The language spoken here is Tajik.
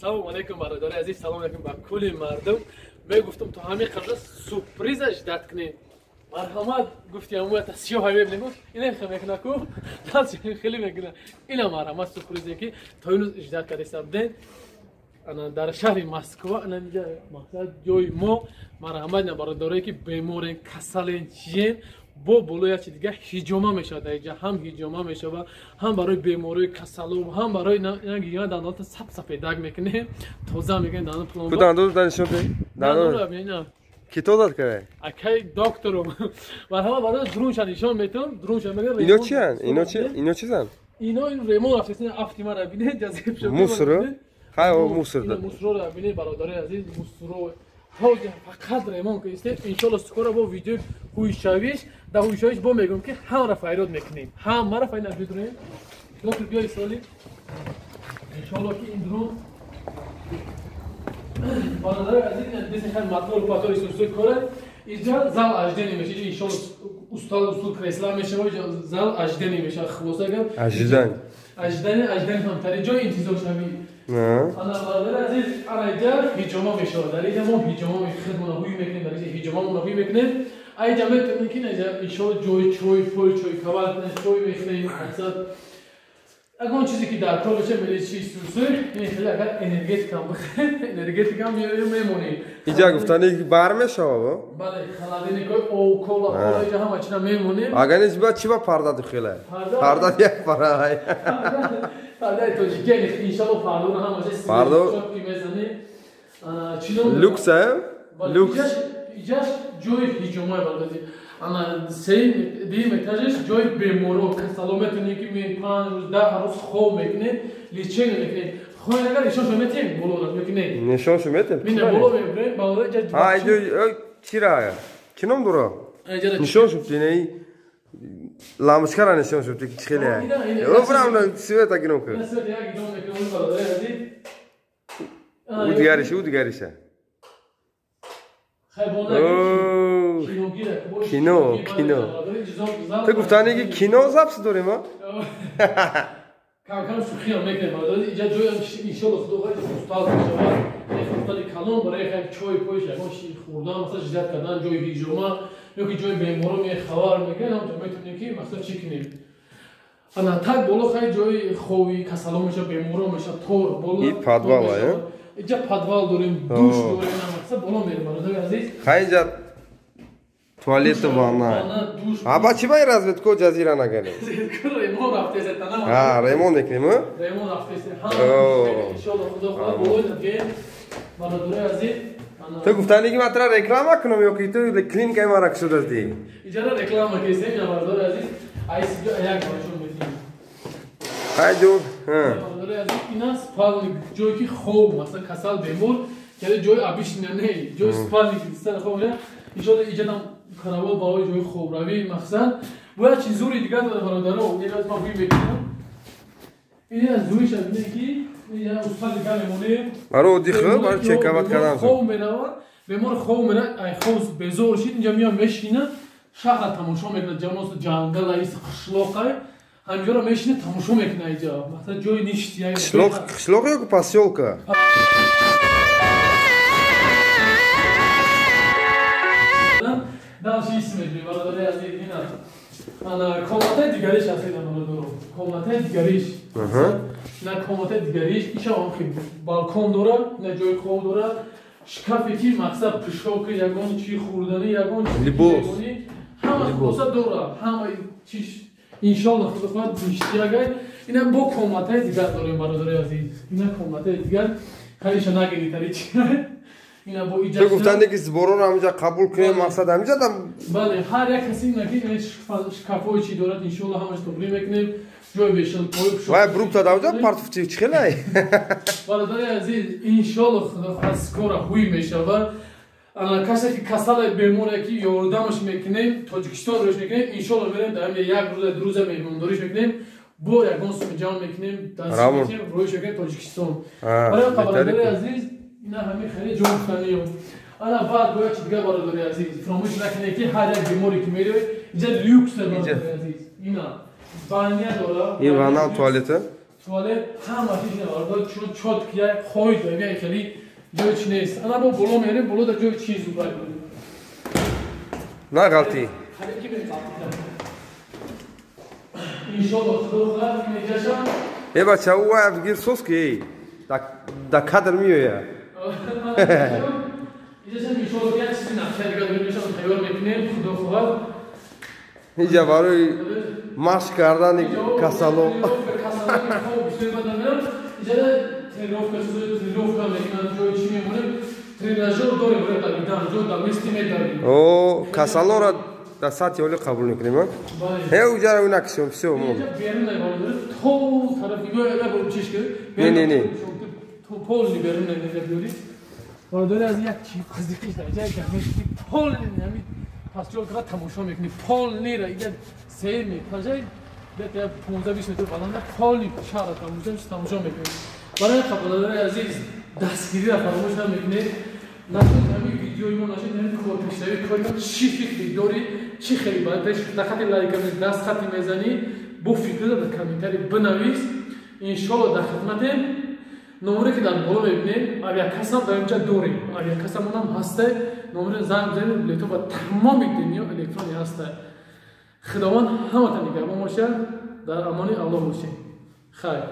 Салом алейкум, бародари азиз, салом алейкум ба кулли мардум. Мегуфтам, то ҳамин қабла сюрприза ждать кунем. Марҳамат, гуфти амуята сиёҳ мебинем, гуфт ина хе мекуна ку даст хеле мекуна. Ина марҳамат, сюрпризе ки то имрӯз ждать карда будем. Ана дар шаҳри Москва, ана инҷа мақсад ҷои мо. Марҳамат, ина бародарое ки беморен, касален, чиен, бо боло як чи дига ҳиҷома мешавад. Дар инҷа ҳам ҳиҷома мешавад, ҳам барои бемории касалом, ҳам барои ина дандоната сап сафедак мекунем, тоза мекунем дандон пломба. Ку дандон нишон де. Дандон. Ки тозат карда? Акай докторум. Марҳамат, барои друнша нишон метавам, друнша мегӯям. Ино чиян? Ино чи? Ино чизан? Ино ин ремон рафтесин, афти мара бинед, ҷазиб шуд. Мусор? Хай, о мусор. Ино мусорро бинед, бародари азиз, мусоро. Ҳозир фақат ремон кистем. Иншоалло скоро бо видеои ҳуйшавиш, дар ҳуйшавиш бо мегӯем ки ҳамаро файрод мекунем. Ҳамаро файрод мекунем. Доктор, биёй соли. Иншоалло ки ин дрон бародари азиз, десен хай мотор патори сусуй коре. Инҷа зал ожидания мешава. Иншоалло устал устул кресла мешава, инҷа зал ожидания мешава. Хулоса гап. Ожидание. Ожидание, ожидание ҳамтари ҷои интизор шавӣ. Ана бародари азиз, ана инҷа ҳиҷома мешавад. Дар инҷа мо ҳиҷома худмона ҳуй мекунем, дар инҷа ҳиҷомамона ҳуй мекунем. Айҷа метавонем ки инҷа иншоалло ҷои чой, пой чой кавал кунем, чой мехӯрем, мақсад ягон чизе ки дар кор бошад, мели чи сусуй, ин хеле агар энергетикам бихӯрем, энергетикам меоем, мемонем. Инҷа гуфтани бар мешавад? Бале, холодильникҳои об, кола, кола, инҷа ҳама чиза мемонем. Агар нест, ба чи ба парда духела? Парда як пара. Пардаи тоҷикӣ, иншоалло пардоро ҳама чиз Пардо ки мезанем. Чӣ ном? Люкс, э? Люкс. Иҷаш ҷои ҳиҷомаи бародари. Ана сеюм дуюм этажаш ҷои беморо, касало метавонем ки 5 рӯз, 10 рӯз хоб мекунем, лечение мекунем. Хоҳед агар нишоншо метиҳем, боло мекунем. Нишоншо метиҳем? Мина боло мебарем, боло иҷа. А иҷо чира? Чӣ ном дора? Нишон шуд инаи лампочкара нишон шуд ки хеле. О, брам света гиром ку. Света як идом мекунем, бародари азиз. У дигариша, у дигариша. Кино, кино. Ту гуфтани ки кино запись дорем, а? Кам-кам шӯхиам мекунем, бародари. Иҷа ҷоям иншоалло худо хоҳад устод мешавад. Устоди калон барои як чой пойш, ягон шир хӯрдан, масалан ждать кардан, ҷои ҳиҷома ё ки ҷои беморо мехабар мекунем, ҳамҷо метавонем ки масалан чӣ кунем. Ана так боло хай ҷои хови касало мешавад, беморо мешавад, тор боло. И подвал, э? Иҷа подвал дорем, душ дорем, мақсад боло мерем, бародари азиз. Хай инҷа туалет ванна. А ба чи бай разведко ҷазира нагарем? Ремон рафтеса тана. А, ремон мекунем, а? Ремон рафтеса. Ҳама иншоалло худо хоҳад боло ге бародари азиз. Ту гуфтани ки ман тура реклама кунам ё ки ту клиникаи мара кушодастӣ? Иҷара реклама кесем, я бародари азиз. Айс як барашон метиҳем. Хай ҷо. Бародари азиз, ина спальник, ҷое ки хоб, масалан касал бемор, яъне ҷои обычный не, ҷои спальник сар хоб мешавад. Иншоалло иҷадам каравот барои ҷои хобравӣ мақсад. Бояд чиз зури дигар дорад, бародаро, ин аз ман ҳуй мекунам. Ин аз зуриша бинед ки ин устод дигар мемонем. Барои оддӣ хуб, барои чекават кардан. Хоб меравад, бемор хоб меравад, ай хоб безор шид, инҷа меояд мешинад, шаҳр тамошо мекунад, ҷавонос ҷангал ай қишлоқай, ҳаминҷоро мешинад тамошо мекунад инҷа. Масалан ҷои ништи ай. Қишлоқ, қишлоқ ё посёлка? Дальше исм бародари азиз, ина. Ана комнатаи дигариш аст ина бародаро. Комнатаи дигариш. На комнатаи дигариш, иша он хи балкон дорад, на ҷои хоб дорад. Шкафе ки мақсад пӯшоки, ягон чи хӯрданӣ, ягон чи либос. Ҳама хулоса дорад, ҳама чиш иншоалло худо хоҳад ништиягай. Ина бо комнатаи дигар дорем, бародари азиз. Ина комнатаи дигар. Хариша нагирӣ тари чи. Ина бо иҷа. Ту гуфтанди ки сборро ҳаминҷа қабул кунем, мақсад ҳаминҷа дам. Бале, ҳар як каси ина ки шкафҳои чи дорад, иншоалло ҳамаш тоғрӣ мекунем. Ҷои бешалпои пӯшок. Вай брукта давҷа партуфти чи хелай? Бародари азиз, иншоалло худо хоҳад скоро ҳуй мешавад. Ана касе ки касале беморе ки ёрдамаш мекунем, Тоҷикистон рӯш мекунем, иншоалло мерем дар ҳамин як рӯза, ду рӯза меҳмондориш мекунем, бо ягон суми ҷамъ мекунем, даст мекунем, рӯш мекунем Тоҷикистон. Барои бародари азиз, ина ҳамин хеле ҷо гуфтанием. Ана баъд бояд чи дигар, бародари азиз, фаромӯш накунед ки ҳар як беморе ки меравед, инҷа люкс бародари азиз. Ина баня дора. Ин ванна туалета? Туалет ҳама чиз бародар чун чот кия хоҳи доимия хеле ҷои чи нест. Ана мо боло мерем, боло дар ҷои чиз убай. На ғалти. Иншоалло худо хоҳад инҷашам. Э бача, ӯ вай гир сос ки эй. Да кадр меоя. Инҷашам иншоалло як чизи нақша дига дорем, иншоалло тайёр мекунем, худо хоҳад. Инҷа барои машқ кардани касало. Тренировка мекунанд, ҷои чӣ мемонем, тренажер дорем, давидан, ҷо дар мести медавем. О, касалоро дар сатҳи олӣ қабул мекунем, а? Э, уҷара накишем, всё, мон. То тараф чиш. Не, не, не. То полный берун намебиёри. Бародари аз як чи қиздиқиш дар ҷай гамешти полный ҳами пасчолкара тамошо мекунӣ, полный ра ига се метр, бета 15-20 метр баланда полный шаҳра тамошо мекунӣ. Барои бародари азиз дастгириро фаромӯш намекунед. Нашуд ҳамин видеои мо, нашуд ҳамин кор пешравӣ кори мо, чӣ фикре дорӣ, чӣ хеле баъд хати лайка даст хати мезанӣ, бо фикрро дар комментарий бинавис. Иншоалло дар хидматем. Номере ки дар боло мебинем, авиакассам дар инҷа дорем, авиакассамонам ҳаста, номеро занг бизанед, билетон ба тамоми дунё электрони ҳаста. Худованд ҳаматон нигаҳбон бошад, дар амони Аллоҳ бошед. Хайр.